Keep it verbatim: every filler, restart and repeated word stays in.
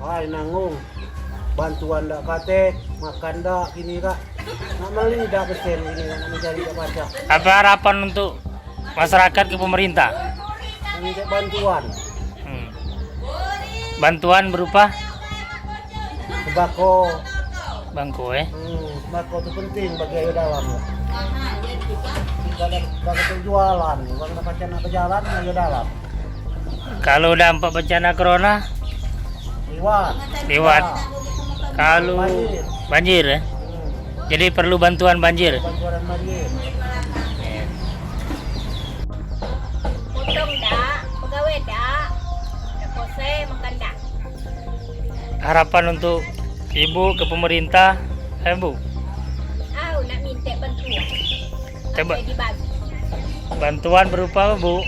Ai, nanggung. Bantuan dak katek, makan dak kini kak. Nak meli dak besen kini kak, nak mencari dak pacak. Apa harapan untuk masyarakat ke pemerintah? Minta bantuan. Hmm. Bantuan berupa? Sembako. Bangko, eh? Hmm, sembako tu penting bagi ayo dalam. Kita ada, kita ada jualan, orang dak pacak nak berjalan, ayo dalam. Kalau dampak bencana corona? Liwat. Liwat. Ya. Kalau banjir. Banjir, eh? Hmm. Jadi perlu bantuan banjir. Bantuan banjir. Potong dak, pegawai dak, dak kose makan dak. Harapan untuk ibu ke pemerintah, eh, Bu? Au, nak minta bantuan. Coba. Ada dibagi. Bantuan berupa apa, Bu?